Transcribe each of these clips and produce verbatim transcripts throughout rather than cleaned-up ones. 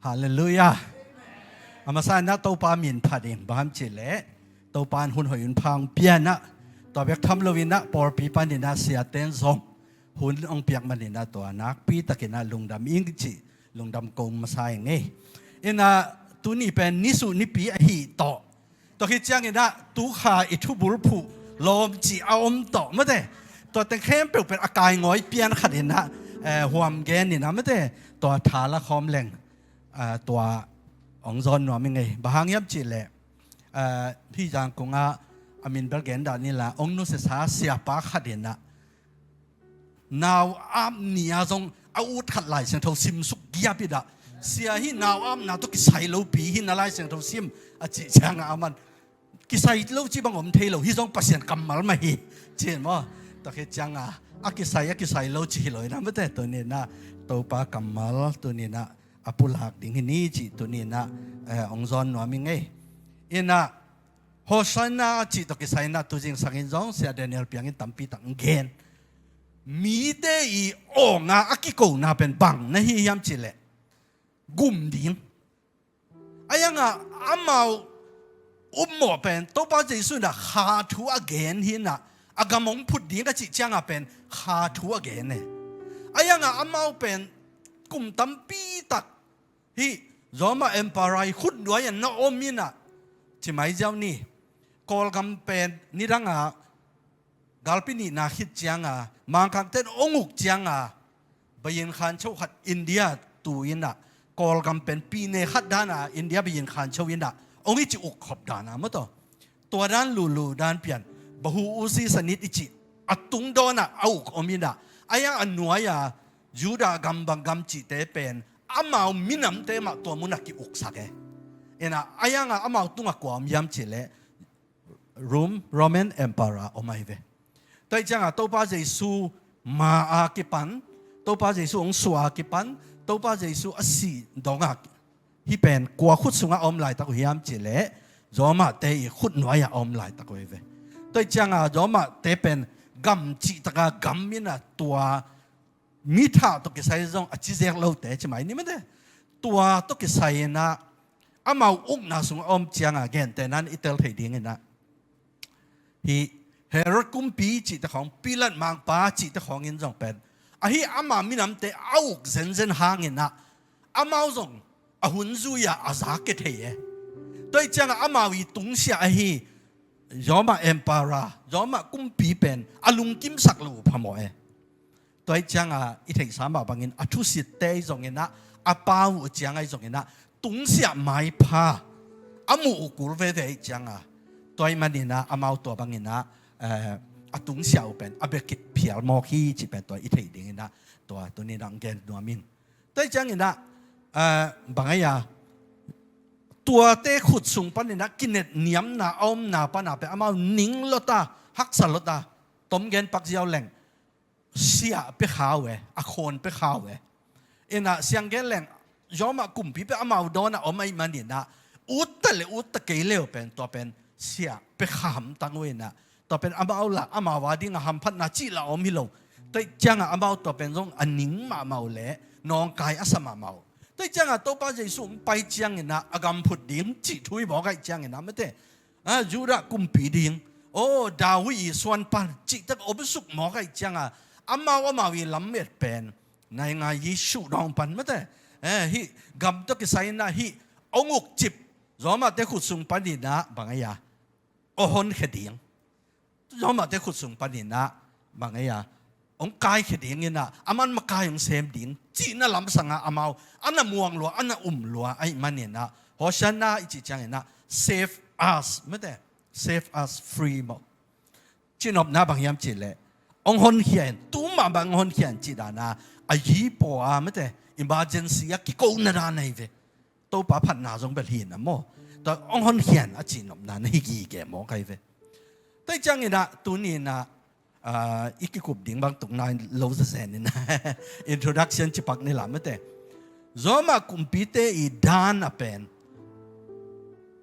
Halleluiah. A masa in ah Topa min phat ing, bang hang hiam cih leh Topa in hun hoih hun pha hong pia in ah, tua bek tham lo in ah pawlpi panin ah siate in zong hun hong piak manin ah tua nakpi takin ah lungdam ing cih lungdam ko masa ing ei. In ah tuni pen nisuh nipi ahih tawh, tua khit ciangin ah tu kha i thubul phuh lawm cih a om tawh mate, tua teng khempeuh pen a kaingawi pian khat in ah, eh, huam gen in ah mate, tua tha la khawm leng, ah, tua hong zawn nuam ing ei. Bang hang hiam cih leh, ah, hih Zangkong ah a min bel gen dah ni la, hong nusiasa siapa khat in ah nau ap ni-a zong a ut khat Lai Siangtho sim suk giap hi dah. Sia, hih nau apna tawh kisai lopi hi na, Lai Siangtho sim, a cih ciangah aman kisai lo cih bang om thei lo, hih zong Pasian kammal mah hi, ci maw. Tua khit ciangah a kisai, a kisai lo cih hi lo in ah mate, tuni in ah Topa kammal tuni in ah a pulak ding hi ni cih tuni in ah, eh, hong zawn nuam ing ei. In ah Hosanna cih tawh kisai in ah tu zingsang in zong Sia Daniel Piang in tampi tak hong gen. Mite i awng a a kikona pen bang na hi hiam cih leh gum ding. A iangah amau upmawh pen Topa Jesu in ah kha thu a gen hi in ah, a gam hong phut ding a cih ciangah pen kha thu a gen e. A iangah amau pen kum tampi tak hih Roma Emperor i khutnuai ah na om in ah, ci mai ziau ni. Kawlgam pen nidangah galpi nihna khit ciangah Mangkangte in hong uk ciangah Bayin Khancho khat India tu in ah, Kawlgam pen pine khat dan a India Bayin Khancho in ah hong i ci uk khop dan a maw taw. Tua dan lulu dan pian Bahu Usi Sanit i cih a tungdawn ah a uk om in ah, a iang a nuai a Judah gam bang gam cihte pen amau minamte mah tua mun ah ki-uksak e. In ah a iangah amau tungah kua om hiam cih leh Rome, Roman Emperor om ahi ve. Tua ahih ciangah Topa Jesu ma a kipan, Topa Jesu hong suah a kipan, Topa Jesu a sih dongah hih pen kua khut sungah a om laitak uh hiam cih leh Roma-te i khutnuai ah a om laitak uh hi ve. Tua ahih ciangah Roma-te pen gam cihtak a gam in ah tua mi thah tawh kisai zong a ci zek lote ci mai ni mate. Tua tawh kisai in ah amau ukna sungah a om ciangah gentehna in i tel theih ding in ah hih Herod kumpi cihte khawng, Pilat mangpa cihte khawng in zong pen ahi ama minamte a uk zenzen hangin ah amau zong a hun zui-ah a za kia thei e. Tua ahih ciangah amau i tungsiah ahi Roma Emperor, Roma kumpi pen a lungkimsak lo uh phamawh e. Tua ahih ciangah i theihsa mah bangin a thusitte ahi zongin ah, a pau uh ciang ahi zongin ah, tungsiah maipha a muh uh kul veve ahih ciangah, tua ahih manin ah amau tua bangin ah, eh, a tungsiah uh pen a bia phial mawk hi cih pen tua i theih dingin ah tua tuni-in ah gen nuam ing. Tua ahih ciangin ah, eh, bang ahi a, tuate khut sung panin ah kinet niamna a omna pan ah pen amau ning lota, haksa lota, tom gen pak ziau leng siah pia kha uh e, a khawn pia kha uh e. In ah siang gen leng Roma kumpi pen amau dawn ah om ahih manin ah, utta le utta kei le uh pen tua pen siah pia kha hamtang uh in ah, tua pen amau lah amau a ding a hamphatna cih lah a om hi lo. Tua ahih ciangah amau tua pen zong a ning mahmah uh le nawngkai a sa mahmah uh. Tua ahih ciangah Topa Jesu hong pai ciangin ah a gam phut ding cih thu i mawk ahih ciangin ah mate, ah, Judah kumpi ding, oh, David i suan pan cih tak om suk mawk ahih ciangah amau amau i lamet pen nai ngai i suh dawng pan mate, eh, hih gam tawh kisai in ah hih hong ukcip Roma-te khut sung panin ah bang ahi a, aw honkhia ding. Roma-te khut sung panin ah bang ahi a, hong kaikhia dingin ah, aman makai hong sem ding cihna lamsang ah amau a na muang lua, a na um lua ahih manin ah, Hosanna i cih ciangin ah, save us mate, save us free maw. Cinopna bang hiam cih leh hong honkhia in, tu mah bang hong honkhia in cih dan ah, a yipaw a mate, emergency a kikona dan ahi ve. Topa phatna zong bel hi na maw. Tua hong honkhia in a cinopna na hi gige mawk ahi ve. Tua ahih ciangin ah tuni-in ah, ah, i kikup ding bang tukna lo zazen in ah, introduction ci pak ni la mate. Roma kumpite i dan ah pen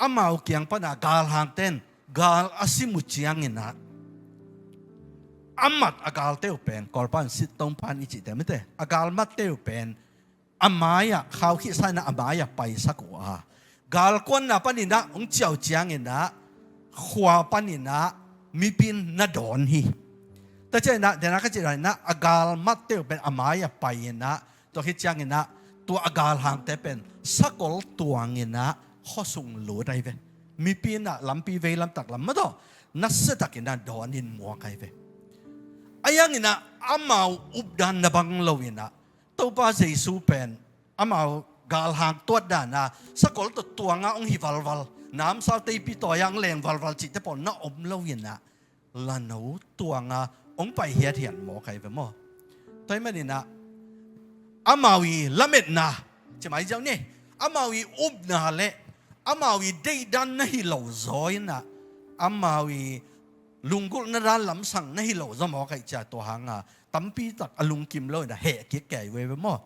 amau kiang pan ah galhangte in gal a sim uh ciangin ah, a mat a galte uh pen, Kawlpau in sit tong pan i cihte mate, a gal matte uh pen a mai-ah khaukhihsa in ah a mai-ah paisak uh a, galkuanna panin ah hong ciah uh ciangin ah khua panin ah mipi in na dawn hi. Tua ciangin ah, dena ka cih dan in ah, a galmatte uh pen a mai-ah pai in ah, tua khit ciangin ah tua a galhangte pen sakol tuangin ah khuasung lut ahi ve. Mipi in ah lampi vei lamtak lam mah tawh nasiatakin ah dawnin muak ahi ve. Ahi hangin ah amau updan na bang lo in ah Topa Jesu pen amau galhang tuat dan a sakol tawh tuang a hong hi valval, namsau teipi tawi a hong leng valval cihte pawl na om lo in ah lano tuang a hong pai hiathiat mawk ahi ve maw. Tua ahih manin ah amau i lametna, ci mai ziau ni, amau i upna le amau i deihdan na hi lo zaw in ah amau i lunggulhna dan lamsang na hi lo zaw mawk ahih ciang tua hang a tampi tak a lungkim lo in ah heh kik kei uh ahi ve maw.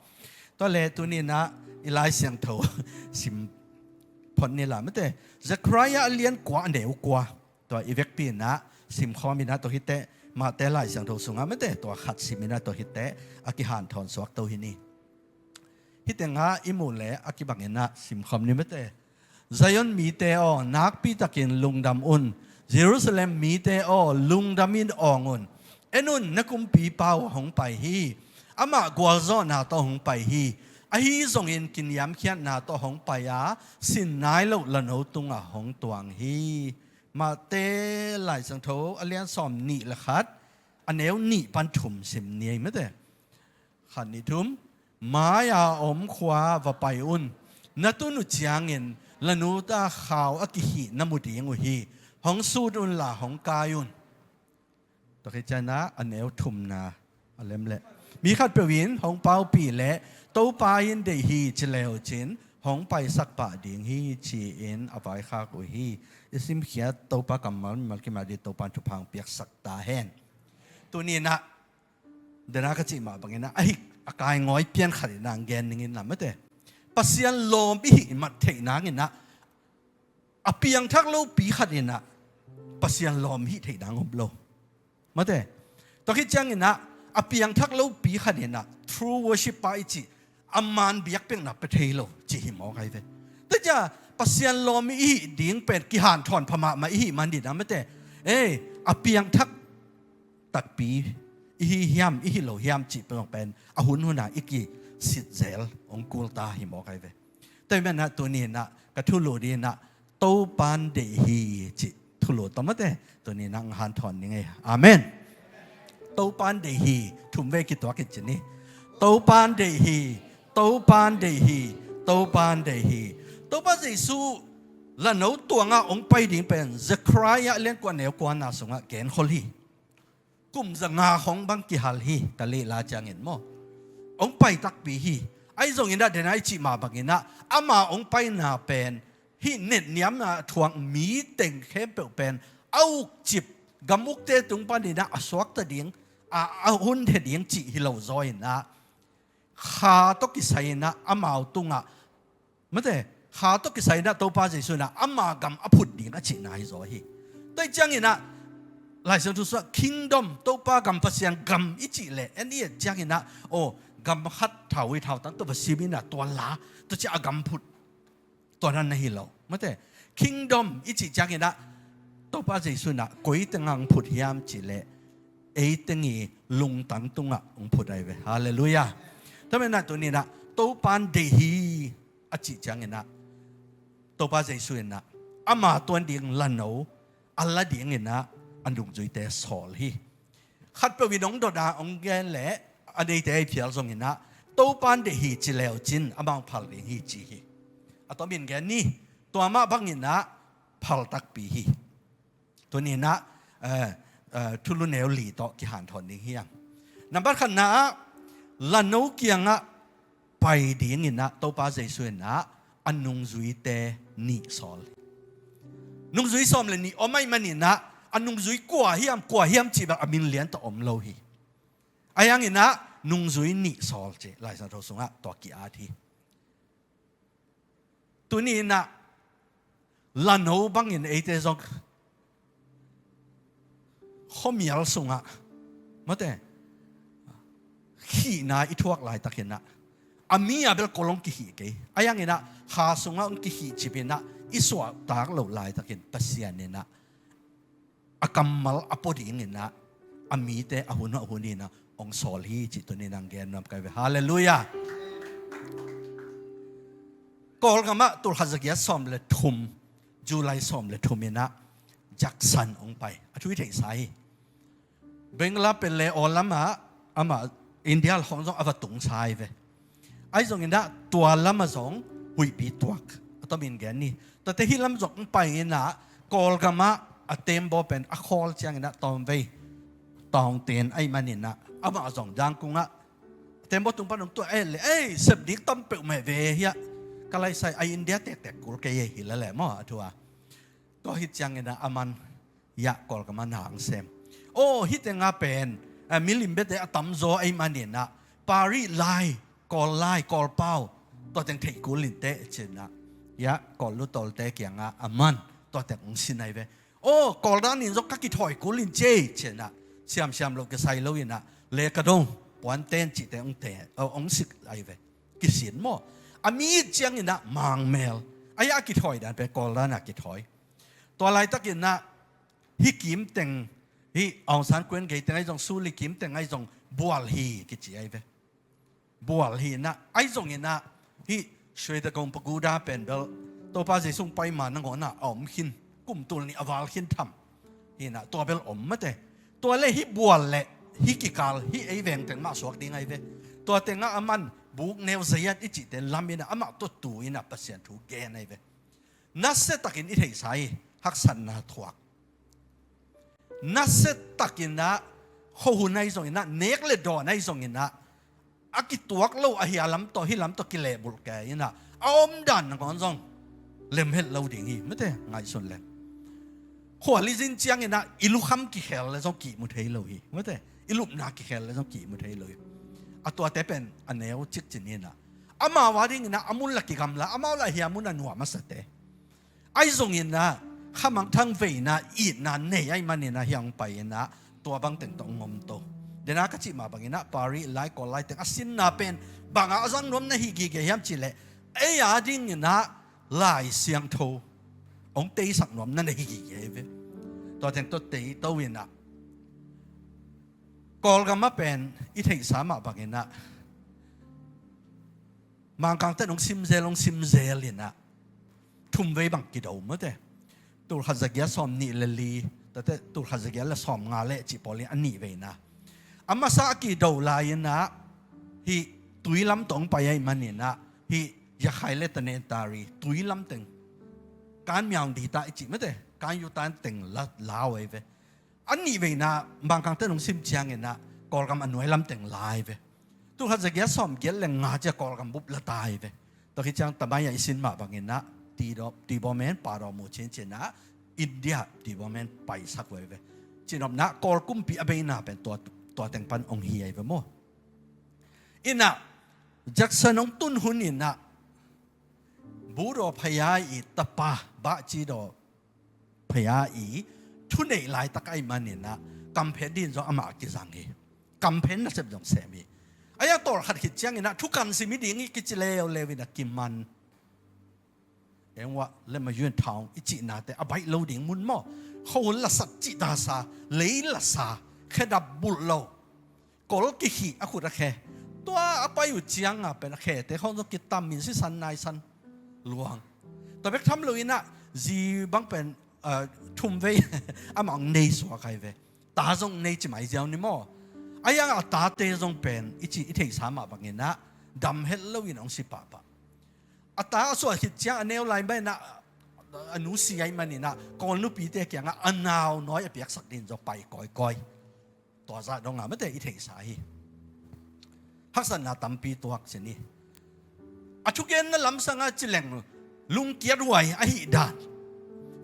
Tua leh tuni in ah i Lai Siangtho sim phot ni la mate. Zekhariah a lian kua, a neu kua, tua i vekpi in ah simkhawm in ah, tua hi teh Mate Lai Siangtho sungah mate, tua khat sim in ah, tua hi teh a kihanthawn suak to hi ni. Hih tengah i muh leh a kibang in ah simkhawm ni mate. Zion mite aw, nakpi takin lungdam un. Jerusalem mite aw, lungdam in awng un. En un, na kumpipa uh hong pai hi. Amah gualzawhna tawh hong pai hi. Ahi zongin kiniamkhiatna tawh hong pai a, sin nai loh lano tungah hong tuang hi. Mate Lai Siangtho a lian sawm nih le khat, a neu nih pan thum sim ni ei mate. Khat, nih, thum. Mai-a om khua va pai un. Na tun uh ciangin lanu ta khau a kihih na mu ding uh hi. Hong sut un la hong kai un. Tua khit ciangin ah a neu thumna a lem leh, mi khatpeuh in hong paupih leh Topa in deih hi ci le uh cin hong paisak pah ding hi ci-in a vaikhak uh hi. I simkhiat Topa kammal mimal kimah dih Topa in thupha hong piaksak ta hen. Tuni in ah dena ka cih mah bangin ah, a hih a kaingawi pian khat in ah gen ning in ah mate, Pasian lawm i hih mat theih nangin ah a piangthak lopi khat in ah Pasian lawm hih theih nang om lo. Mate, tua khit ciangin ah a piangthak lopi khat in ah true worship pa i cih a man biakpiakna pia thei lo cih hi mawk ahi ve. Tua ciang Pasian lawm i hih ding pen kihanthawn pha mahmah i hih man dih ah mate, ei, a piangthak takpi i hi hiam, i hi lo hiam cih pen a hun hun a i kisit zel hong kul ta hi mawk ahi ve. Tua ahih manin ah tuni in ah ka thulu ding in ah Topa in deih hi cih thulu tawh mate, tuni in ah hong hanthawn ning ei. Amen. Topa in deih hi, thum vei kituak in ci ni. Topa in deih hi, Topa in deih hi, Topa in deih hi. Topa Jesu lano tuang a hong pai ding pen Zekhariah lian kua, neu kuana sungah genkhol hi. Kum za nga khong bang kihal hi, Kalila ciangin maw. Hong pai takpi hi. Ahi zongin ah dena i cih mah bangin ah ama hong paina pen hih netniamna a thuak mi teng khempeuh pen a ukcip, gam ukte tung panin ah a suakta ding, a, a hunthia ding cih hi lo zaw in ah, kha tawh kisai in ah amau tungah, mate, kha tawh kisai in ah Topa Jesu in ah ama gam a phut ding a cihna hi zaw hi. Tua ahih ciangin ah Lai Siangtho sungah kingdom, Topa gam, Pasian gam i cih leh, en i et ciangin ah, aw, gam khat thau i thau tang tawh va sim in ah tua la, tua ciang a gam phut, tua dan na hi lo. Mate, kingdom i cih ciangin ah Topa Jesu in ah koi tengah hong phut hiam cih leh, ei teng i lungtang tungah hong phut ahi ve. Halleluiah. Tua manin ah tuni in ah Topa in deih hi a cih ciangin ah Topa Jesu in ah ama tuan ding lano a la dingin ah a nungzuite sawl hi. Khatpeuh in hong dot a hong gen leh a neite a hi phial zongin ah Topa in deih hi ci le uh cin amah hong phal ding hi ci hi. A tomin gen ni, tua mah bangin ah phal takpi hi. Tuni in ah, eh, eh, thulu neu li tawh kihanthawn ding hi hang. Nambat khatna ah, lano kiangah pai dingin ah Topa Jesu in ah a nungzuite nih sawl hi. Nungzui sawm le nih om ahih manin ah a nungzui kua hiam, kua hiam cih bang a min lian tawh om lo hi. Ahi hangin ah nungzui nih sawl ci Lai Siangtho sungah tua ki-at hi. Tuni in ah lano bangin eite zong khuamial sungah, mate, khihna i thuak laitakin ah A mi a bel kol hong kihih kei. Ahi hangin ah kha sungah hong kihih cip in ah i suahtak loh laitakin Pasian in ah a kammal a pua dingin ah a mite a hun a hun in ah hong sawl hi cih tuni-in ah gen nuam ka hi ve. Halleluiah. Kawlgam ah tulkhat zagiat sawm le thum, July sawm le thum in ah Jackson hong pai. A thu i theihsa hi. Bengla pelle aw lamah amah India la khawng zong a va tungsa hi ve. Ahi zongin ah tua lamah zong huihpi tuak a tomin gen ni. Tuate hih lam zong hong pai in ah Kawlgam ah a tembaw pen a khawl ciangin ah tawmvei tawngten ahih manin ah amah zong Dangkung ah tembaw tung pan hong tuah, eh, le, eh, sep ding tam peuhmah ve hiah. Ka laisai a India tektek kul kei hi lele maw a thu a. Tua hi ciangin ah a man hiah Kawlgam ah na hong sem. Aw, hih teng ah pen, eh, milim biate a tamzaw ahih manin ah Pari lai, Kawl lai, Kawlpau, tua teng theih kul in teh ci-in ah hiah Kawl lutawlte kiangah a man tua teng hong sin ahi ve. Aw, Kawl danin zong ka kithawi kul in ci ei ci-in ah siamsiam loh kisai lo in ah le ka dong puanten cihte hong te, aw, hong sik ahi ve. Kisin maw? A mi it ciangin ah mangmel. Ahi a kithawi dan pen Kawl dan a kithawi. Tua laitakin ah hih kim teng, hih Aung San Kuen gei teng ahi zong, Suu Kyi kim teng ahi zong bual hi kici ahi ve. Bual hi in ah, ahi zongin ah hih Shwedagon Pagoda pen bel Topa Jesu hong pai ma nangawn ah a om khin, kum tul nih a val khin tham hi in ah tua bel om mate. Tua le hih bual le hih kikal hih ei veng teng mah suak ding ahi ve. Tua tengah a man buk neu zayat i cihte lam in ah amah tua tu in ah Pasian thu gen ahi ve. Nasia takin i theihsa hi, haksatna thuak. Nasia takin ah khuahun ahi zongin ah, nek le dawn ahi zongin ah, a kituak lo ahi a lam tawh, hih lam tawh kilehbulh kei in ah, a omdan nangawn zong lemhet lo ding hi, mate, ngaihsun leng. Khuali zin ciangin ah i lukham kikhel le zong kihmu thei lo hi, mate, i lupna kikhel le zong kihmu thei lo hi. A tuate pen a neu cikcin hi in ah, amau a dingin ah a mun la kigamla, amau la hi a mun a nuam a sate. Ahi zongin ah khamangthang veina itna nei ahih manin ah hiah hong pai in ah tua bang teng tawh hong om to. Dena ka cih mah bangin ah Pari lai, Kawl lai teng a sinna pen bangah a zang nuam na hi gige hiam cih leh, ei a dingin ah Lai Siangtho hong teisak nuam na na hi gige hi ve. Tua teng tawh tei to in ah Kawlgam ah pen i theihsa mah bangin ah Mangkangte in hong simzel, hong simzel in ah thumvei bang kido mate. Tulkhat zagiat sawm nih le li, tate tulkhat zagiat le sawm nga le cih pawl in a nih veina. A masa a kido lai in ah hih tui lam tawh hong pai ahih manin ah hih Yakhai le Tanintharyi tui lam teng, Kan Myaungdi ta i cih mate, Kan Yu Tan teng la, lau ahi ve. A nih veina Mangkangte in hong sim ciangin ah Kawlgam a nuai lam teng lai ve. Tulkhat zagiat sawm giat le nga ciang Kawlgam bup la ta hi ve. Tua khit ciang tamai a i sin mah bangin ah Ti Daw, Ti Baw Men, Pa Daw Mu Cin ci-in ah India Ti Baw Men paisak uh ahi ve. Cihnopna Kawl kumpi a beina pen tua, tua teng pan hong hi ahi ve maw. In ah Jackson hong tun hun in ah Bu Daw Phaya i tapa Bah Ci Daw Phaya i thuneih laitak ahih manin ah kamphen ding zong amah a kizang hi. Kamphen nasep zong sem hi. Ahi a tawlkhat khit ciangin ah thukan sim hi ding hi kici leuleu in ah kiman. Engwah le Mayuan Town i cihnate a baih lo ding mun maw? Khuahun lasat cih tasa, lei lasa, khedap bulh lo. Kol kikhih a khut a khe. Tua a pai uh cianga pen a khete khawng zong kitam in sisan naisan luang. Tua bek tham lo in ah zi bang pen, ah, thumvei amah hong nei suak ahi ve. Ta zong nei ci mai ziau ni maw? Ahi hangah a tate zong pen i ci i theihsa mah bangin ah dam het lo in hong si pahpah. A ta a suah khit ciang a neu lai mah in ah a nu si ahih manin ah Kawl nupite kiangah a nau nawi a piaksak ding zong pai kawikawi. Tua zah dongah mate i theihsa hi. Haksatna tampi tuak ci ni. A thugenna lamsangah ci leng lungkiat huai ahih dan.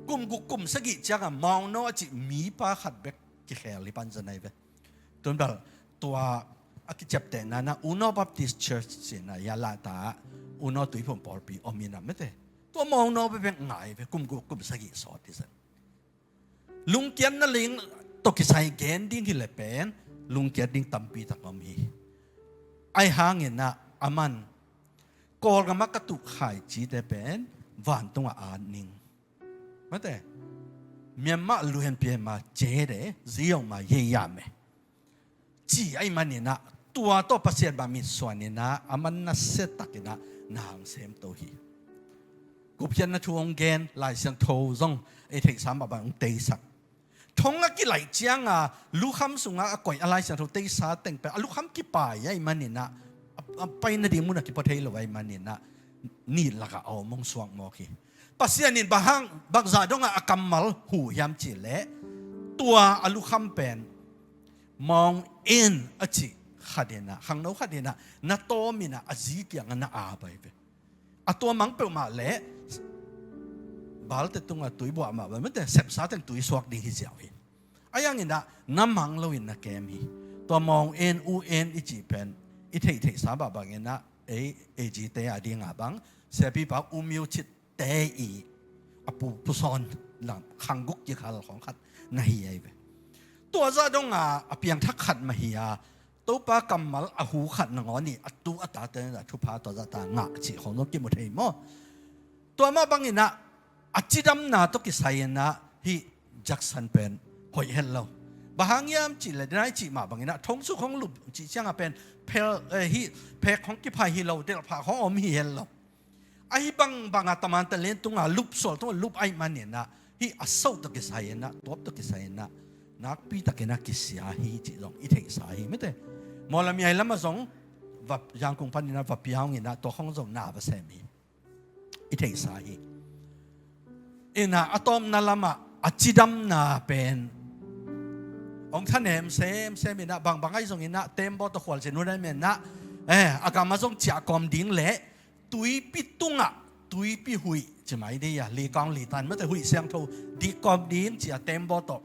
Kum guk kum sagih ciangah Mauno a cih mipa khat bek kikhel hi pan zan ahi ve. Tun bel tua a kiciaptehna na Uno Baptist Church ci-in ah Yalahta ah Uno Tuiphum pawlpi om in ah mate. Tua Mauno bek bek ngai ve, kum guk kum sagih sawt hi zan. Lungkiatna ling tawh kisai gen ding hi le pen lungkiat ding tampi tak om hi. Ahi hangin ah a man Kawlgam ah ka tuh khaici te pen vantungah at ning. Mate, Myanmar luenpia ma cede, ziyong ma yeya me ci ahih maninah, tua tawh Pasian bang mitsuaninah a man na siatak inah na hang semto hi. Gupkhiatna thu hong gen, Lai Siangtho zong ei theihsa mah bang hong teisak. Thong a kilaih cianga lukham sungah a koih a Lai Siangtho teisa teng pen a lukham kipai ahih maninah, a, a pai nading mun a kipua thei lo ahih maninah, nih lakah a om hong suak mawk hi. Pasian in bang hang, bangzah dongah a kammal hu hiam cihleh, tua a lukham pen Maung En a cih khat inah, khangno khat inah na tawm inah a zi kiangah na ap ahi ve. A tua mang peuhmah leh balte tungah tui buah mah bang mate, sepsa teng tui suak ding hi ziau hi. A yang inah na mang loin na kem hi. Tua Maung En, U En i cih pen i theihtheihsa bah bang inah ei, ei zite a dingah bang, siapipa U Myo Chit te i a pu, pusawn lam khangguk kikhal khawng khat na hi ahi ve. Tua zah dongah a piangthak khat mah hi a, Topa kammal a hu khat nangawn i a tu a tate na thupha tua zah ta ngah cih khawng zong kimu thei maw? Tua mah bang inah a cidamna tawh kisai inah hih Jackson pen hoih het lo. Bang hang hiam cihleh, denai cih mah bang inah thong suk hong lup cih ciangah pen phel, eh, hih phek hong kiphai hi lo, delhphah hong om hi het lo. Ahi bangbang a taman talent tunga lup, sual tunga lup ahih maninah hih a soh tawh kisai inah, tuap tawh kisai inah nakpi takinah kisia hi cih zong i theihsa hi mate. Mawlam i ai lamah zong va, Yangon paninah va piang inah tua khong zong na va sem hi. I theihsa hi. Inah a tawpna lamah a cidamna pen hong thanem semsem inah, bangbang ahi zong inah tembaw tawh khualzin hun ahi menah, eh, a gam a zong ciah kawm ding leh tuipi tungah, tuipi huih ci mai dih a, likawng litan mate, huih siangtho dih kawm ding ci a tembaw tawh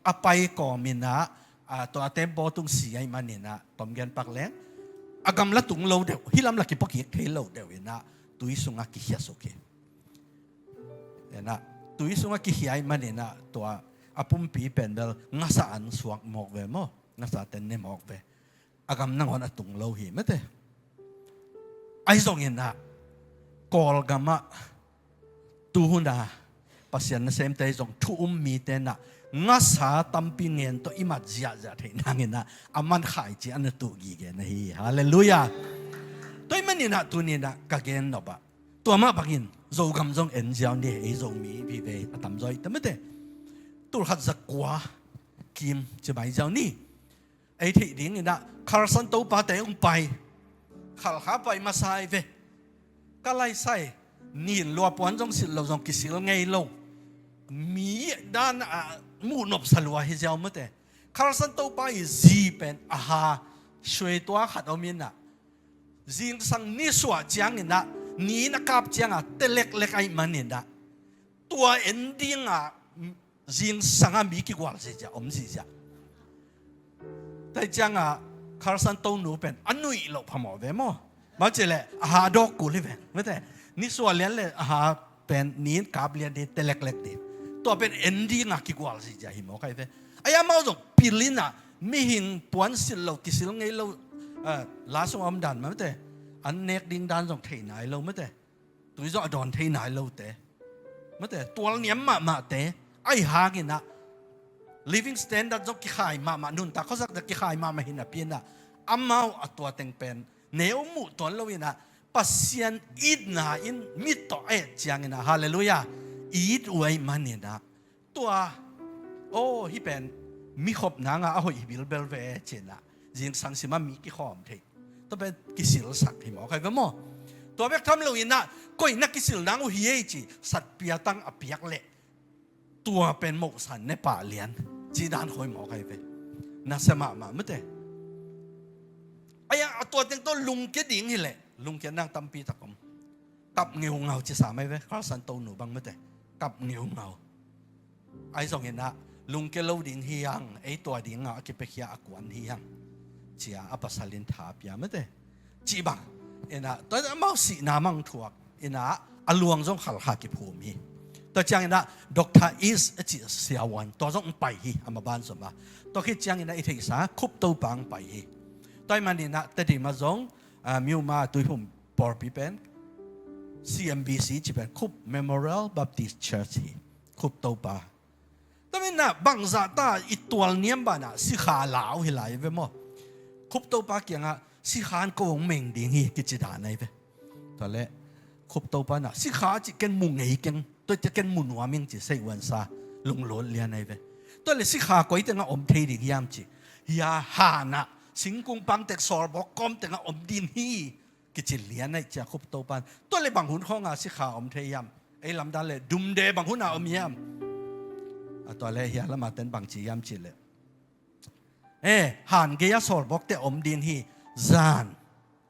a pai kawm inah, a, tua a tembaw tung si ahih maninah, tom gen pak leng, a gamla tung lo deuh, hih lamla kipua kik thei lo deuh inah tui sungah kikhia suk hi. Inah tui sungah kikhia ahih maninah tua a pumpi pen bel ngasa an suak mawk ve maw, ngasa ten ne mawk ve. A gam nangawn a tung lo hi mate. Ahi zong inah Kawlgamah tuhuna Pasian nasemte zong thu um mite nah ngasa tampi ngen tawh i mat ziahziah theih nanginah a man khaici a na tuh gige na hi. Halleluiah. Tua ahih maninah tuninah ka gen nopah, tua mah bangin Zogam zong en ziau ni, ei Zomi vive a tamzaw i ta mate. Tulkhat zakua kim ci mai ziau ni. Ei theih dinginah Khalsan topate hong pai, Khalkha pai masa hi ve. Ka laisai nin lua puan zong silh lo zong kisil ngei lo. Mi dan a muh nopsa lua hi ziau mate. Khalsan topa i zi pen a ha suai tua khat om inah, zingsang nisuah cianginah, ni na kap cianga teleklek ahih maninah, tua en dinga zingsanga mi kigual zizia, om zizia. Tua cianga Khalsan tonu pen a nuih loh phamawh ve maw? Bang cileh a ha dawk kul hi ve mate. Nisuah lian le a ha pen nin kap lian di teleklek di. Tua pen en dinga kigual zizia hi mawk ahi ve. Ai amau zong pilinah mihing puan silh lo, kisil ngei lo, ah, la sung a om dan mate. An nek ding dan zong thei nai lo mate. Tui zawh a dawn thei nai lote mate, tual niam mahmahte ahi hanginah, living standard zong kikhai mahmah, nuntak khuasak zong kikhai mahmah hi napi inah, amau a tua teng pen neu muh tuan lo inah, Pasian itna in mit tawh a et cianginah, halleluiah, i it uh ahih maninah, tua, aw, hih pen mi khop nanga a hoih hi bilbel ve cinah, zingsang simah mi kikhawm thei. Tua pen kisilsak hi mawk ahi ve maw? Tua bek tham loinah, koi na kisil nang uh hi ei ci satpia tang a piak leh, tua pen mohsan ne pah lian ci dan khawi mawk ahi ve. Nasia mahmah mate. Ai-a, a tua teng tawh lungkia ding hileh lungkia nang tampi tak om. Kap ngeungau ci sa mai ve, Khalsan tonu bang mate. Kap ngeungau. Ahi zonginah lungkia lo ding hi hang, ei tua dinga a kipiakhia a kuan hi hang, cia a pasalin tha pia mate. Cih bang inah, tua amau sihna mang thuak inah, a luang zong Khalkha kiphum hi. Tua cianginah Doctor East a cih siavuan tua zong pai hi, a maban zoma. Tua khit cianginah i theihsa Khup Topa pai hi. Tua ahih maninah Tedim ah zong, ah, Myanmar Tuiphum pawlpi pen C M B C ci pen Khup Memorial Baptist Church hi. Khup Topa. Tua manin ah bangzah ta i tual niam banah sikha lau hi lai ve maw. Khup Topa kiangah sikha in ko hong meng ding hi kici dan ahi ve. Tua leh Khup Topa in ah sikha cih ken mu ngei keng, tua ciang ken mu nuam ing ci, sei uansa lunglut lian ahi ve. Tua leh sikha koi tengah om thei ding hiam ci, hia hanah singkung pang teng sawlbawk kawm tengah om ding hi kici lian ahi cia Khup Topa in. Tua leh bang hun khawngah sikha om thei hiam? Ei lamdang leh dumde bang hunah om hiam? A tua leh hia lamah ten bang ci hiam cih leh, eh, han gei-ah sawlbawkte om ding hi. Zan,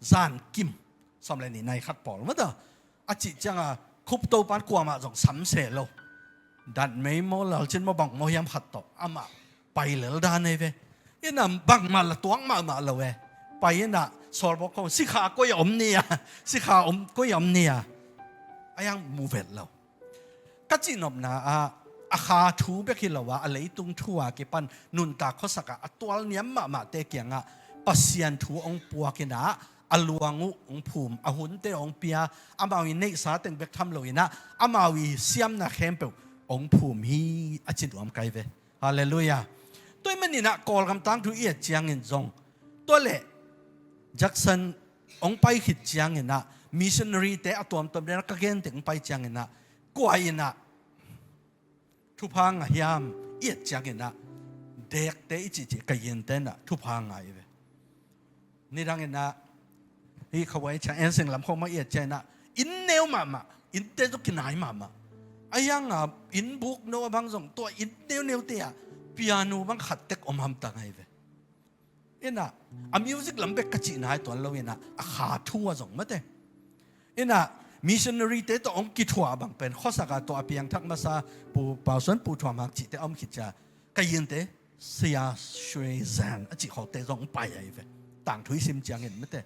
zan kim sawm le nih nai khat pawl mah ta a cih ciangah Khup Topa in kuamah zong samseh lo. Datmei maw, Lalcin maw, bang maw hiam khat tawh amah pai lel dan ahi ve. Inah bangmah la tuak mahmah lo e. Pai inah sawlbawk khawng, sikha koi a om ni a, sikha om koi a om ni a, a hiang mu vet lo. Ka cihnopna ah a kha thu bek hi lo a, a leitung thu a kipan nuntak khuasak ah a tualniam mahmahte kiangah Pasian thu hong puak inah a luang uh hong phum, a hunte hong pia, amau i neihsa teng bek tham lo inah amau i siamna khempeuh hong phum hi, a ci nuam ka hi ve. Halleluiah. Tua ahih maninah Kawlgam tangthu i et ciangin zong, tua leh Jackson hong pai khit cianginah missionary-te a tuamtuam dena ka gen teng hong pai cianginah kua inah thupha ngah hiam i et cianginah Dekte i cihcih ka yinte inah thupha ngah hi ve. Nidanginah hih khavuai ciang enseng lam khawng mah i et cianginah inn neu mahmah, innte zong kinai mahmah. A hianga inn buk no a bang zong tua inn neuneute ah piano bang khat tek om hamtang ahi ve. Inah a music lam bek ka cihna hi tuan lo inah a kha thu a zong mate. Inah missionary-te tawh hong kithuah bang pen khuasak ah tua a piangthak masa Pu Pau Suan, Pu Thuam Hang cihte a om khit cia ka yinte Sia Shwe Zan a cih khawngte zong hong pai ahi ve. Tangthu i sim ciangin mate.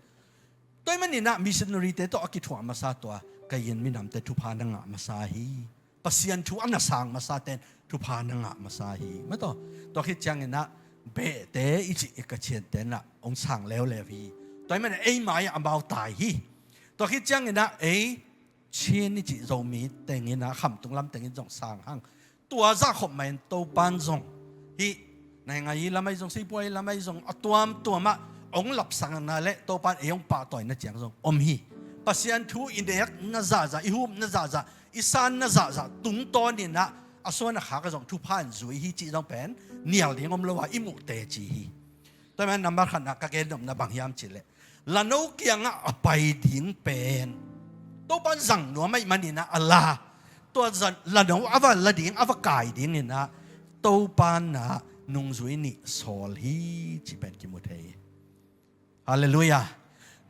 Tua ahih maninah missionary-te tawh a kithuah masa tua ka yin minamte thupha na ngah masa hi. Pasian thu a na sang masate'n thupha na ngah masa hi. Mataw, tua khit cianginah Behte i cih i ka ciante inah hong sang leuleu hi. Tua ahih maninah ei mai-ah amau tai hi. Tua khit cianginah ei Chin i cih Zomi tenginah khamtung lam tengin zong sang hang. Tua zahkhop mah in Topa'n zong hih Naingngai lam ahi zong, Sipuai lam ahi zong, a tuamtuamah hong lapsakna le Topa'n ei hong pahtawina ciang zong om hi. Pasian thu i nekna zahzah, i hupna zahzah, i sanna zahzah tungtawninah a suan a khak ah zong thupha in zui hi cih zong pen nial ding om lo a i muh teci hi. Tua ahih manin nambat khatna ka gen nopna bang hiam cih leh, lano kiangah a pai ding pen Topa'n zang nuam ahih maninah a la, tua lano a va la ding, a va kai dinginah Topa'n ah nungzui nih sawl hi cih pen kimu thei hi. Halleluiah.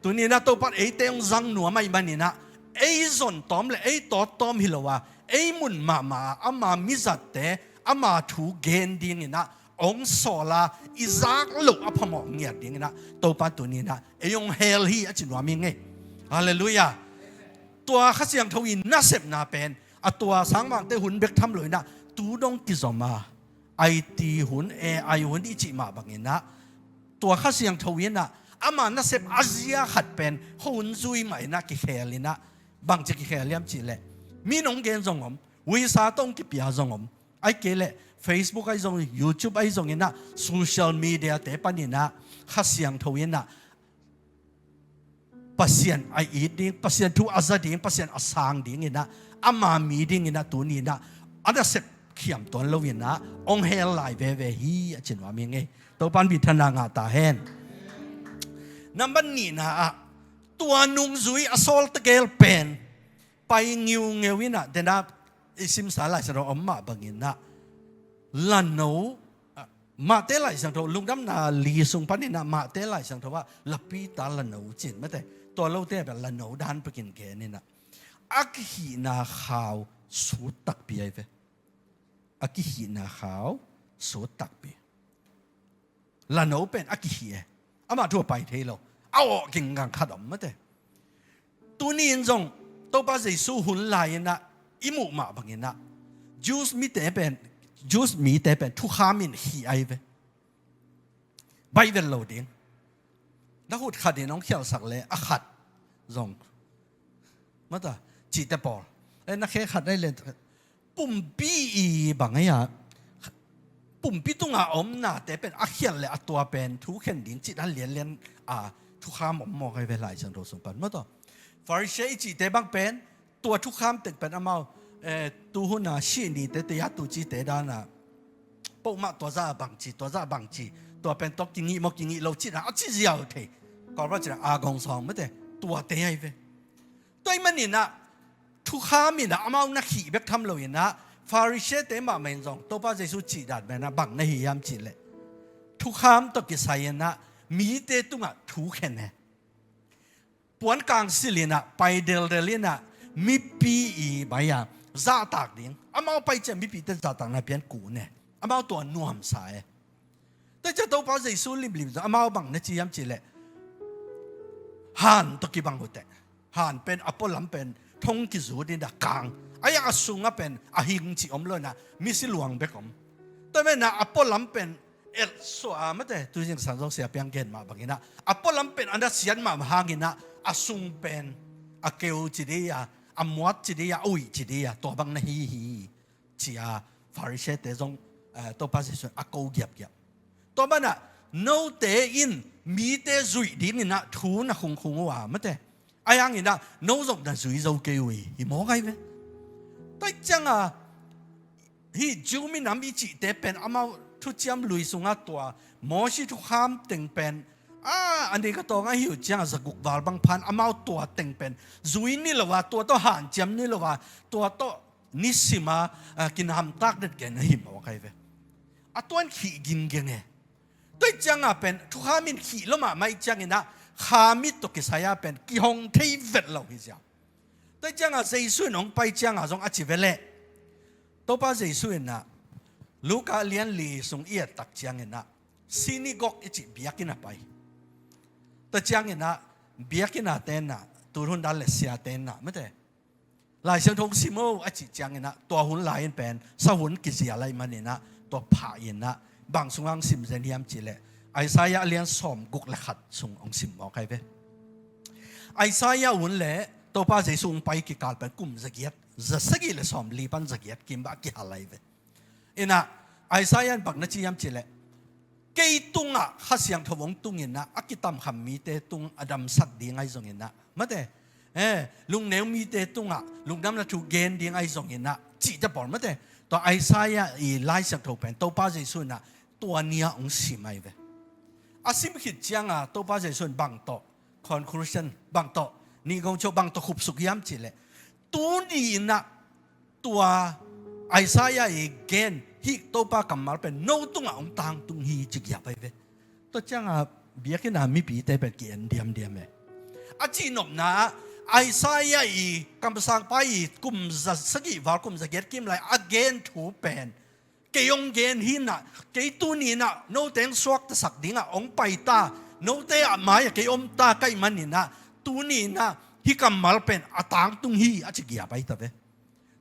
Tuninah Topa'n eite hong zang nuam ahih maninah ei zon tawm le ei tawt tawm hi lo a, ei mun mahmah ah ama mizatte, ama thu gen dinginah hong sawl a, i zak loh a phamawh ngiat dinginah Topa'n tuninah ei hong hel hi a ci nuam hi ngei. Halleluiah. Tua Kha Siangtho i nasepna pen a tua sangvangte hun bek tham lo inah tu dong kizom a, I T hun, A I hun i cih mah banginah tua Kha Siangtho inah ama nasep a zia khat pen khuahun zui mah inah kikhel inah, bangci kikhel hiam cih leh, mi in hong gen zong om, uisa tawh hong kipia zong om, ahih kei leh Facebook ahi zong, YouTube ahi zonginah social media-te paninah Kha Siangtho inah Pasian a it ding, Pasian thu a za ding, Pasian a sang dinginah ama mi dinginah tuninah a nasep khiam tuan loinah hong hel lai veve hi a ci nuam hi ngei. Topa'n minthanna ngah ta hen. Nambat nihna ah tua nungzui a sawlta gel pen pai ngiungeu inah, dena i simsa Lai Siangtho om mah banginah lano, ah, Mahte Lai Siangtho, Lungdamna li sung paninah Mahte Lai Siangtho ah lapita lano cin mate, tua lote ah bel lano dan pekin geninah a kihihna khau sut takpi ahi ve. A kihihna khau sut takpi. Lano pen a kihih e. Amah thu a pai thei lo. A awh ginggang khat om mate. Tuni in zong Topa Jesu hun lai-inah i muh mah banginah Jews mite pen, Jews mite pen thukham in khih ahi ve. Baih vet lo ding. Na khut khat in hong khialhsak le a khat zong, mata, cihte pawl. Eh, na khe khat ai le pumpi i bang ai a, pumpi tunga omnate pen a khial le a tua pen thu khen ding cih dan lianlian a thukham om mawk ai ve Lai Siangtho sung pan maw taw. Pharisee i cihte bang pen tua thukham teng pen amau, eh, tuhuna sih nite te ya tu cite dana pohmah tua za bangci, tua za bangci, tua pen tawh kingih maw kingih lo cihna a ci ziau thei. Kawlpau cihna a gong sawng mate tuate ai ve. Tua i maninah thukham inah amau na khih bek tham lo inah Pharisee-te mahmah in zong Topa Jesu cih dan menah bang na hi hiam cihleh thukham tawh kisai inah mite tungah thu khen e. Puan kangsil inah pai deldel inah mipi i bai-a zahtak ding. Amau pai ciah mipite zahtakna pian kun e. Amau tua nuamsa e. Tua ciah Topa Jesu limlim zong amau bang na ci hiam cihleh han tawh kibang uh teh. Han pen a pualam pen thong kizut inah kang. A iang a sungah pen a hing cih om lo inah misi luang bek om. Tua menah a pualam pen el suah a mate tu zingsang zong sia piang gen mah banginah a pualam pen a na sian mah hanginah a sung pen a keu ci dei a, a muat ci dei a, a uih ci dei a, tua bang na hi hi. Cia Pharisee-te zong, eh, Topa Jesu a ko giapgiap. Tua banah note in mite zuih dinginah thu na khungkhung uh a mate a ianginah no zong na zui zo kei uh hi mawk ai ve. Tua cianga hih Jew minam i cihte pen amau thuciam lui sungah tua Mosi thukham teng pen a, a nei ka tawng ahi uh cianga zaguk val bang phan amau tua teng pen zui ni lo a, tua tawh hanciam ni lo a, tua tawh nisima, a, kinamtak den ken ahi mawk ai ve. A tuan khih gingeng e. Tua i cianga pen thukham in khih lo mahmah i cianginah khamit tawh kisai-a pen kihong thei vet lo hi ziau. Tua cianga Jesu in hong pai cianga zong a ci veleh Topa Jesu inah Luka lian li sung i ettak cianginah sinigog i cih biakinn a pai. Tua cianginah biakinn a tenah tulhun dan le sia tenah mate Lai Siangtho hong sim o a cih cianginah tua hun lai in pen sahun kizia lai maninah tua phah inah bang sungah hong sim zen hiam cihleh Isaiah a lian sawm guk le khat sung hong sim mawk ai ve. Isaiah un le Topa Jesu hong pai kikal pen kum zagiat, zasagih le sawm li pan zagiat kim bah kihal ai ve. Inah Isaiah in bang na ci hiam cihleh kei tungah Kha Siangtho hong tunginah a kitamkham mite tung a damsak ding ai zonginah mate, eh, lungneu mite tungah lungdamna thu gen ding ai zonginah cihte pawl mate tua Isaiah i Lai Siangtho pen Topa Jesu inah tua ni-ah hong sim ai ve. A sim khit cianga Topa Jesu in bang tawh conclusion bang tawh nihgong ciau bang tawh khupsuk hiam cihleh tuni inah tua Isaiah i gen hih Topa kammal pen no tungah hong tangtung hi ci giap ai ve. Tua cianga biakinn a mipite pen ki-en diamdiam e. A cihnopna ah Isaiah i kamsangpa i kum zasagih val kum zagiat kim lai a gen thu pen kei hong gen hinah kei tuni inah note hong suaktasak dingah hong pai ta, note ah mai-ah kei om ta kaih maninah tuni inah hih kammal pen a tangtung hi a ci giap ai ta ve.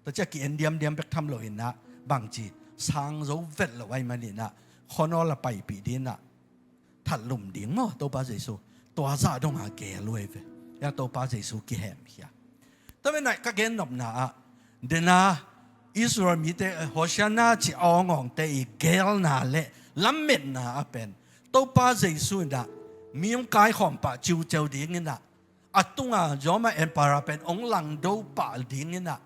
Tua ciah ki-en diamdiam bek tham lo inah bangci sang zo vet lo ai maninah khuanawl a paipih dinah thatlum ding maw Topa Jesu tua zah donga gel uh ai ve. Ia Topa Jesu kihemkhia. Tua menah ka gennopna ah dena Israel mite Hosianna ci awngawngte i gelna le lammetna ah pen Topa Jesu inah mi hong kaikhawm pah ciuceu dinginah a tunga Roma Empire pen hong langdo pah dinginah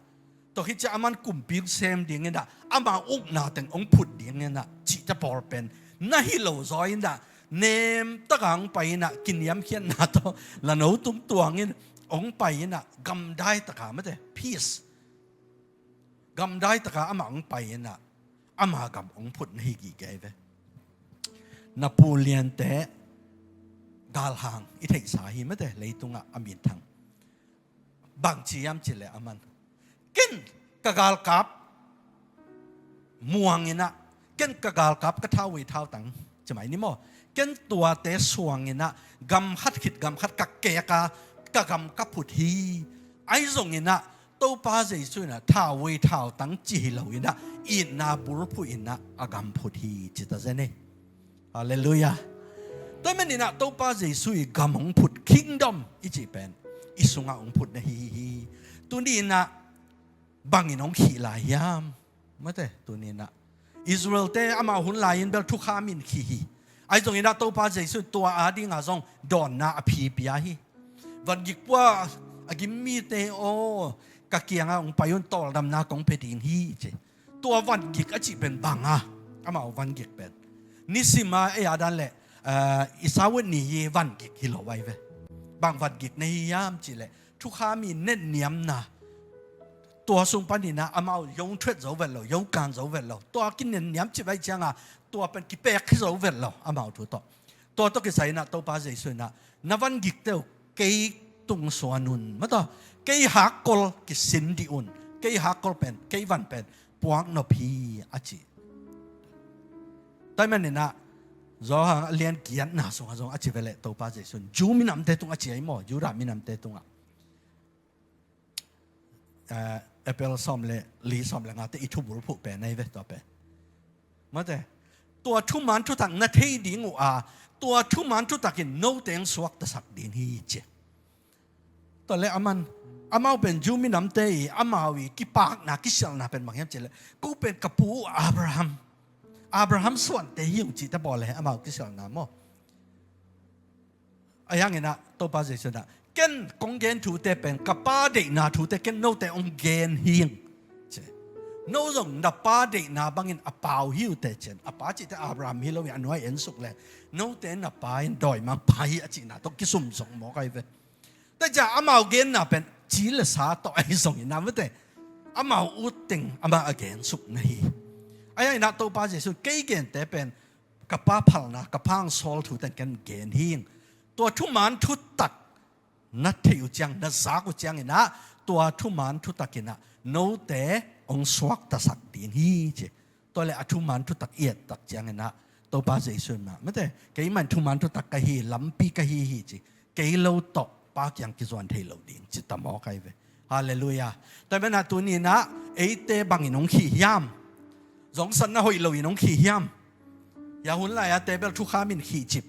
tua hi ciah aman kumpi hong sem dinginah ama ukna teng hong phut dinginah cihte pawl pen na hi lo zaw inah nemtaka hong pai inah kiniamkhiatna tawh lano tung tuangin hong pai inah gamdai taka mate peace gamdai taka amah hong pai inah ama gam hong phut na hi gige ve. Napoleon-te galhang i theihsa hi mate leitungah a minthang. Bangci hiam cihleh aman ken ka galkap muang inah ken ka galkap ka thauvei thautang ci mai ni maw ken tuate suang inah gam khat khit gam khat ka keka ka gam ka phut hi. Ai zonginah Topa Jesu inah thauvei thautang ci hi lo inah itna bulphuh inah a gam phut hi ci ta zen e. Halleluiah. Tua maninah Topa Jesu i gam hong phut kingdom i cih pen i sungah hong phut na hi hi. Tuni inah bangin hong khih lai hiam? Mate, tuni inah Israel-te amau hun lai-in bel thukham in khih hi. Ahi zongin ah Topa Jesu tua adingah zong dawnna a phi pia hi. Vangik pua a gim mite aw, ka kiangah hong pai un, tawldamna kong pia ding hi, ci. Tua vangik a cih pen bang a, amau vangik pen nisim a ei a dan leh, eh, i sau ni hi vangik hi lo ahi ve. Bang vangik na hi hiam cih leh, thukham i netniamna, tua sung panin ah amau yong thuet zo vet lo, yong kan zo vet lo. Tua kinetniam cih bai ciangah tua pen kipek hi zo vet lo amau thu tawh. Tua tawh kisai inah Topa Jesu inah, na vangikte uh kei tung suan un, mate, kei hakkol kisin dih un, kei hakkol pen, kei van pen puak nop hi, a ci. Tua ahih manin ah Johan a lian giatna sungah zong a ci ve leh Topa Jesu in Jew minamte tung a ci ahi maw, Judah minamte tungah, eh, Abel sawm le li, sawm le ngate i thubulphuh pen ahi ve tua pen. Mate, tua thuman thutak na thei ding uh a, tua thuman thutak in note hong suaktasak ding hi, ci. Tua leh aman, amau pen Jew minamte i, amau i kipakna, kisialna pen bang hiam cih leh, ko pen ka pu uh Abraham, Abraham suante hi ung cihte bawl e, amau kisialna maw. Ahi hangin ah Topa Jesu inah, ken kong gen thute pen, ka Pa deihna thute ken note hong gen hi ing, ci. No zong na pa deihna bangin a pa uh hi uh teh, ci. A pa cihte Abraham hi lo in, a nuai en suk leh, note na pa in dawimangpa hi, a cihna tawh kisum zong mawk ahi ve. Tua ciang amau genna pen ci le sa tawh ahi zongin ah, mate, amau ut teng amah a gen suk na hi. Ahi hangin ah Topa Jesu, kei gente pen ka Pa phalna, ka Pa hong sawl thu teng ken gen hi ing. Tua thuman thutak na theih uh ciang, na zak uh ciangin ah, tua thuman thutak inah note hong suaktasak ding hi, ci. Tua leh a thuman thutak i et tak ciangin ah Topa Jesu in mah, mate, keimah in thuman thutak ka hi, lampi ka hi hi, ci. Kei lo tawh Pa kiang kizuan thei lo ding, ci ta mawk ahi ve. Halleluiah. Tua ahih manin ah tuni inah eite bangin hong khih hiam? Zongsatna hoih loin hong khih hiam? Hia hun lai-a te bel thukham in khih cip.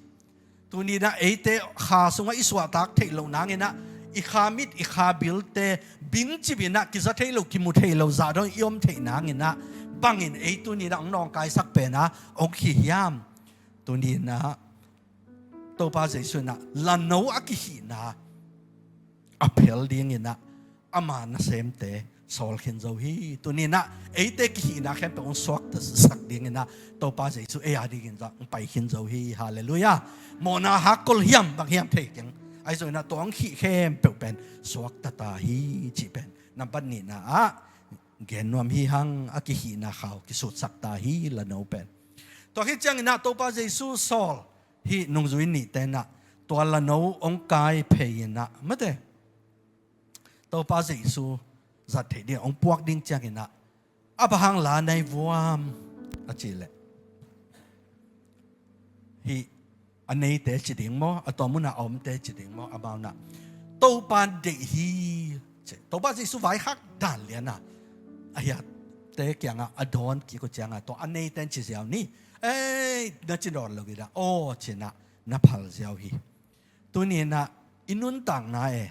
Tuni inah eite kha sungah i suahtak theih loh nangin ah, i kha mit, i kha bilte bing cip inah kiza thei lo, kimu thei lo zah dong i om theih nangin ah, bangin ei tuni inah hong nawngkaisak pen a hong khih hiam? Tuni inah Topa Jesu inah lano a kikhihna a phel dingin ah ama nasemte sawl khin zo hi. Tuni inah eite kikhihna khempeuh hong suaktasak dingin ah Topa Jesu ei a dingin zong hong pai khin zo hi. Halleluiah. Mawhna hakkol hiam, bang hiam thei keng. Ahi zongin ah tua hong khih khempeuh pen suakta ta hi, cih pen nambat nihna ah gen nuam hi hang. A kikhihna khau kisutsak ta hi, lano pen. Tua khit ciangin ah Topa Jesu sawl hih nungzui nihte inah tua lano hong kai phei inah, mate, Topa Jesu zat theih ding, hong puak ding ciangin ah, a bang hang la na hi vuam, a cih leh, hih a neite ci ding maw, a tua mun a a omte ci ding maw, amau inah Topa in deih hi, ci. Topa Jesu vaikhak dan lian a, a hiate kiangah a dawn kik uh ciangah tua a neite in ci ziau ni. Ei, na ci dawn lo hi dah, aw, ci inah na phal ziau hi. Tuni inah i nuntakna e,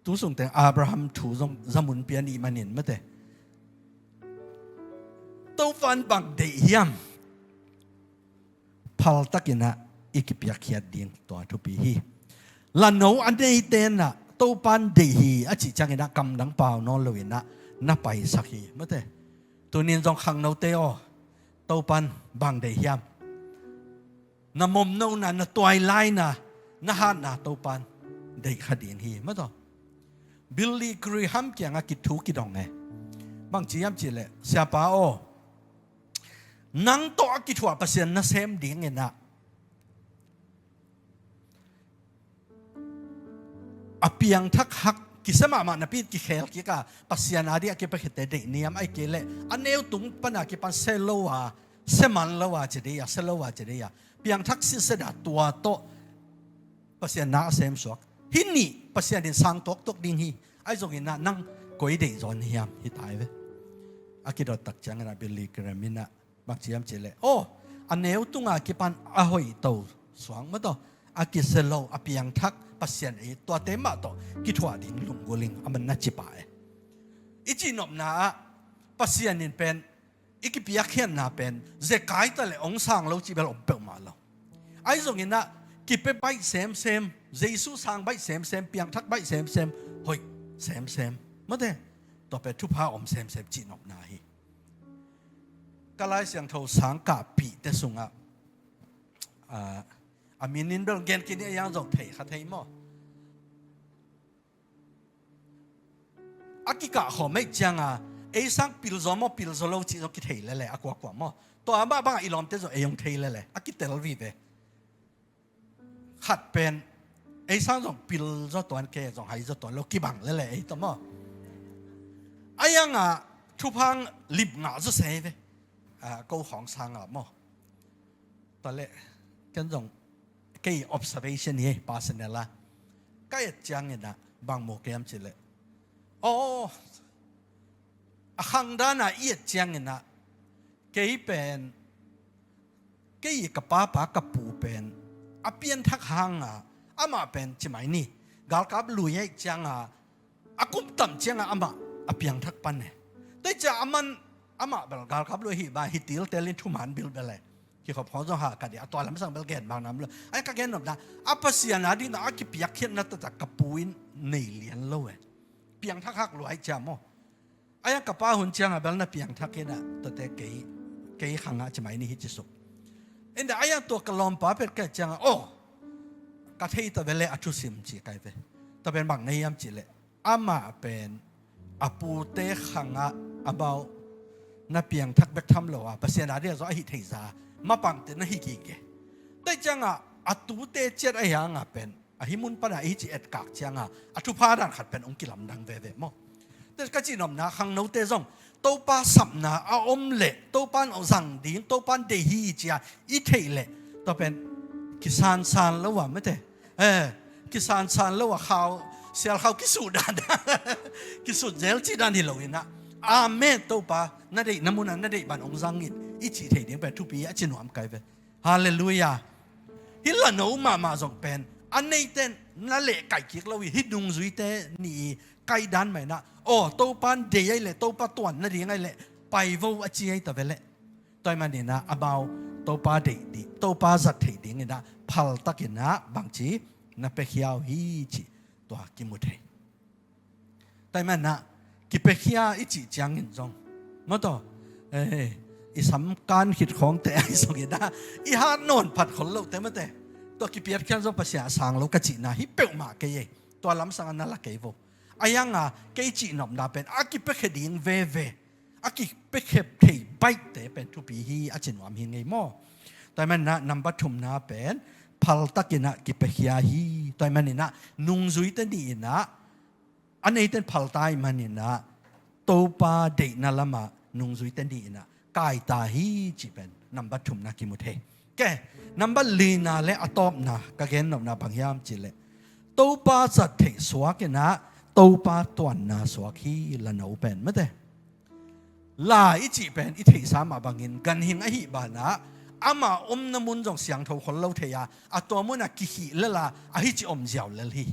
tu sung teng Abraham thu zong zamun pia ni manin, mate, Topa in bang deih hiam? Phaltak inah i kipiakkhiat ding tua thupi hi. Lano a neite inah Topa in deih hi a cih ciangin ah kamdang pau nawn lo inah na paisak hi, mate. Tuni in zong khangnote aw, Topa in bang deih hiam? Na momnona, na tuailaina, na hatna Topa in deih kha ding hi, mate. Billy Graham kiangah kithu kidong e. Bang ci hiam cih leh, Siapa aw, nang tawh a kithuah Pasian nasem dingin ah, a piangthak hak, kisia mahmah napi in kikhel kik a, Pasian a ding a kipiakkhiate deih niam, ahih kei leh a neu tung pan a kipan sia lo a, sia man lo a ci ding a, sia lo a ci ding a, piangthak sitset a tua tawh Pasian na a semsuak. Hih nih Pasian in sang tuaktuak ding hi. Ahi zongin ah nang koi deih zaw na hiam, hi ta hi ve. A kidot tak ciangin ah Billy Graham in ah bang ci hiam cih leh, aw, a neu tung a kipan a hoihto suak, mate, a kisia lo, a piangthak, Pasian ei, tuate mah tawh kithuah ding lunggulh ing, a man na ci pah e. I cihnopna ah Pasian in pen i kipiakkhiatna pen zekai ta le hong sang lo cih bel om peuhmah lo. Ahi zongin ah kipia baih semsem, Jesu sang baih semsem, piangthak baih semsem, hoih semsem, mate, tua pen thupha om semsem cihnopna hi. Ka Lai Siangtho sang kahpihte sungah, ah, a min in bel gen khin hi, a yang zong thei kha thei maw? A kikah khawm ahih cianga ei sang pilzaw maw, pilzaw lo cih zong kithei lele, a kuakua maw? Tua mah banga i lawmte zong ei hong thei lele, a kitel vive. Khat pen ei sang zong pilzaw tuan, kei zong haizaw tuan lo, kibang lele ei tawh maw? A yanga thuphang lip ngah zaw se ve. Ah, ko khawng sanga maw? Tua leh ken zong, kei observation hi, personal a, ka et ciangin ah bang mu kei hiam cih leh, aw, a khang dana i et ciangin ah kei pen, kei ka papa ka pu pen a pianthak hanga, amah pen ci mai ni, galkap lui ahih cianga a kum tam cianga amah a piangthak pan e. Tua hi ciang a man, amah bel galkap lui hi ba, hi tiltelin thuman bilbel e. Kikhop khawng zong ha ka dih a, tua lamsang bel gen bang nam lo. Ai, ka gen nopna, a Pasian a ding a kipiakkhiatna taktak ka pu in nei lian lo e. Piangthak hak lua ahih ciang maw? Ai, ka pa hun cianga bel na piangthak in ah, tuate kei, kei khangah ci mai ni hi ci suk. Inda ai, tua ka lawmpa pen ka cianga, aw, ka thei ta ve le, a thusim ci kai ve. Tua pen bang na hiam cih leh, amah pen a pute khangah amau na piangthak bek tham lo a, Pasian a dia zaw ahi thei za, mapangte na hi gige. Tua ciangah a tute ciat ahi hanga pen a hih mun pana i ci etkak cianga a thupha dan khat pen hong kilamdang veve maw? Tua ka cihnopna, khangnote zong Topa sapna a om leh Topa in hong zang ding, Topa in deih hi cia i theih leh, tua pen kisansan lo a, mate. Eh, kisansan lo a, khau, sial khau kisut dan, kisut zel cih dan hi lo in ah, amen, Topa, na deihna munah na deih ban hong zang in, i cih theih ding pen thupi a ci nuam kai ve. Halleluiah. Hih lano mahmah zong pen a neite na leh kaih kik lo hi, hih nungzuite nih i kaih dan mah in ah, aw, Topa in deih ahih leh, Topa tuan nading ahih leh pai vo a ci ahi ta ve leh. Tua ahih manin ah amau Topa deih ding, Topa zat theih dingin ah phaltakin ah bangci na piakhia uh hi cih tua kimu thei. Tua ahih manin ah kipiakhia i cih ciangin zong, maw taw, eh, i sam kan khit khawngte ahi zongin ah i hat nawn phat khol lote, mate, tua kipiakkhian zong Pasian a sang lo ka cihna hi peuhmah kei ei. Tua lamsang a na la kei vo. A yanga kei cihnopna pen a kipiakhia ding veve, a kipiakhia thei baihte pen thupi hi a ci nuam hi ngei maw? Tua ahih manin ah number thumna pen phaltakin ah kipiakhia hi. Tua ahih manin ah nungzuite nih in ah, a neite in phalta ahih manin ah Topa deihna lamah nungzuite nih in ah kaita hi cih pen number thumna kimu thei. Ke, number lina le a tawpna ka gennopna bang hiam cih leh, Topa zat theih suak in ah Topa tuanna suak hi lano pen, mate. La i cih pen i theihsa mah bangin ganhing ahih banah ama omna mun zong siangtho khol lo thei a, a tua munah kikhih lel a, ahi ci om ziau lel hi.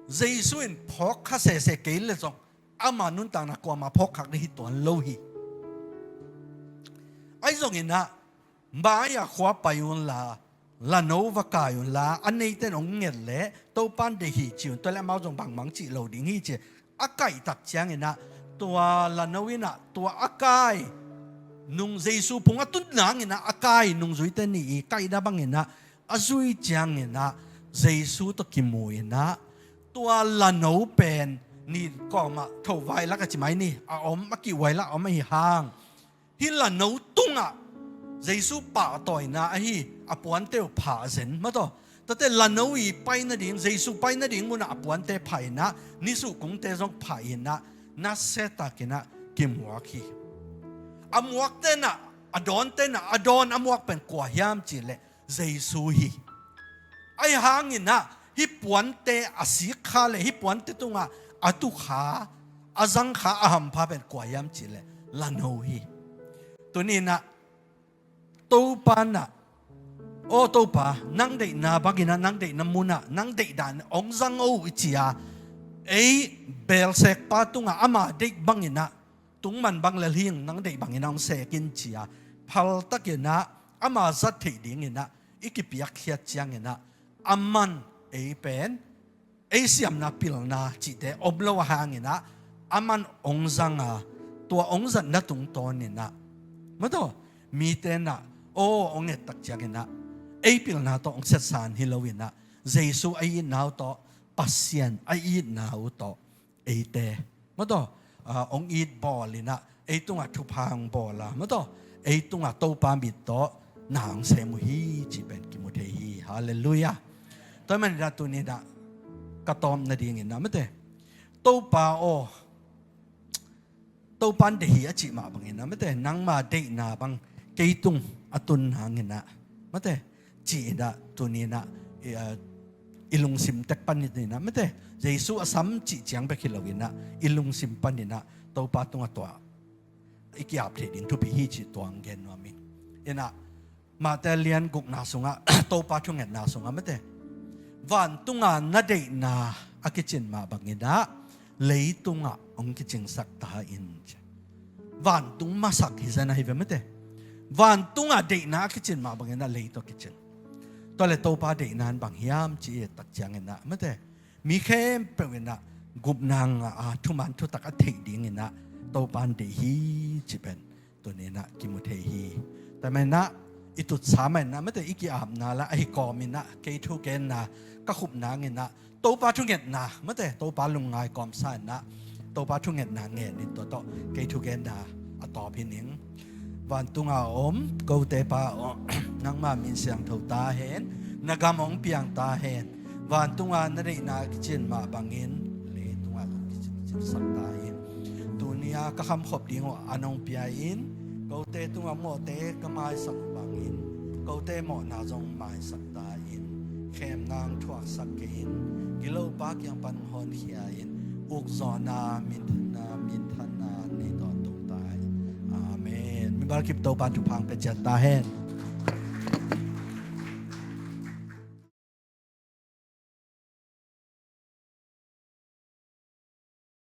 Jesu in phawk kha sese kei le zong ama nuntakna kuamah phawk khak ding hi tuan lo hi. Ahi zongin ah mai-ah khua pai unla, lano va kai unla, a neite in hong nget leh Topa in deih hi ci un, tua leh amau zong bangmah cih lo ding hi ci. A kaihtak ciangin ah tua lano in ah tua a kai nung, Jesu phung a tun nangin ah a kai nungzuite nih i kaihna bangin ah a zui ciangin ah Jesu tawh kimu in ah tua lano pen nih kawmah thovai lak a ci mai ni, a om, a kihuai lak a om ahi hang, hih lano tungah Jesu pahtawina ahi a puante uh phah zen, maw taw. Tate lano i pai nading, Jesu pai nading munah a puante phah in ah, nisuh kungte zong phah in ah, nasiatakin ah kimuak hi. A muakte in ah, a dawnte in ah, a dawn a muak pen kua hiam cih leh Jesu hi. Ahi hangin ah hih puante a sik kha le hih puante tungah a tu kha, a zang kha, a hampha pen kua hiam cih leh lano hi. Tuni in ah Topa in ah "Aw Topa, nang deihna bangin ah, nang deihna munah, nang deihdan hong zang o," i ci a, ei beelsekpa tungah ama deih bangin ah, "Tungman bang lel hing, nang deih bangin ah hong sek in," ci a, phaltakin ah ama zat theih dingin ah i kipiakkhiat ciangin ah, aman ei pen ei siamna pilna cihte om lo a hangin ah, aman hong zang a, tua hong zatna tungtawnin ah, mataw, mite in ah aw hong ettak ciangin ah, ei pilna tawh hong siatsan hi loin ah, Jesu a itna uh tawh, Pasian a itna uh tawh, eite, mataw, ah, hong it bawlin ah, ei tungah thupha hong bawl a, mataw, ei tungah Topa mit tawh na hong sem uh hi cih pen kimu thei hi. Halleluiah. Tua ahih manin ah tuni-in ah ka tawpna dingin ah, mate, Topa aw, Topa in deih hi a cih mah bangin ah, mate, nangma deihna bang kei tung a tun hangin ah, mate, ci-in ah tuni-in ah i, ah, i lungsim tek panin ah, mate, Jesu a sam cih ciang bek hi loin ah, i lungsim panin ah Topa tungah tua i ki-ap theih ding thupi hi cih tua hong gen nuam ing. In ah, Matthai lian gukna sungah, Topa thungetna sungah, mate, "Vantunga na deihna," a kicin mah bangin ah, "leitungah hong kicingsak ta in," ci. Vantung masak hi zen ahi ve, mate. Vantunga deihna a kicin mah bangin ah leitungah kicing. Tua leh Topa deihna in bang hiam cih i ettak ciangin ah, mate, mi khempeuh in ah gupna ngah a, thuman thutak a theih dingin ah Topa in deih hi cih pen tuni-in ah kimu thei hi. Tua ahih manin ah i tutsa mah in ah, mate, i ki-apna lah ahi kawmin ah, kei thugenna ka khup nangin ah, Topa thungetna, mate, Topa lungngai kawmsa in ah, Topa thungetna ngen in, tua tawh kei thugenna a tawp hi ning. Vantunga om kote Pa aw, nangma min siangtho ta hen, na gam hong piang ta hen. Vantunga na deihna kicin mah bangin, leitungah hong kicin, kicingsak ta in. Tuni-a ka khamkhop ding uh an hong pia in, kote tungah mawhte ka maisak bangin, kote mawhna zong maisak ta in. Khemna hong thuaksak kei in, gilopa kiang pan hong honkhia in, ukzawhna, minthanna, minthanna nei tawntung ta in. Amen. Mimal kip Topa in thupha hong pia ciat ta hen.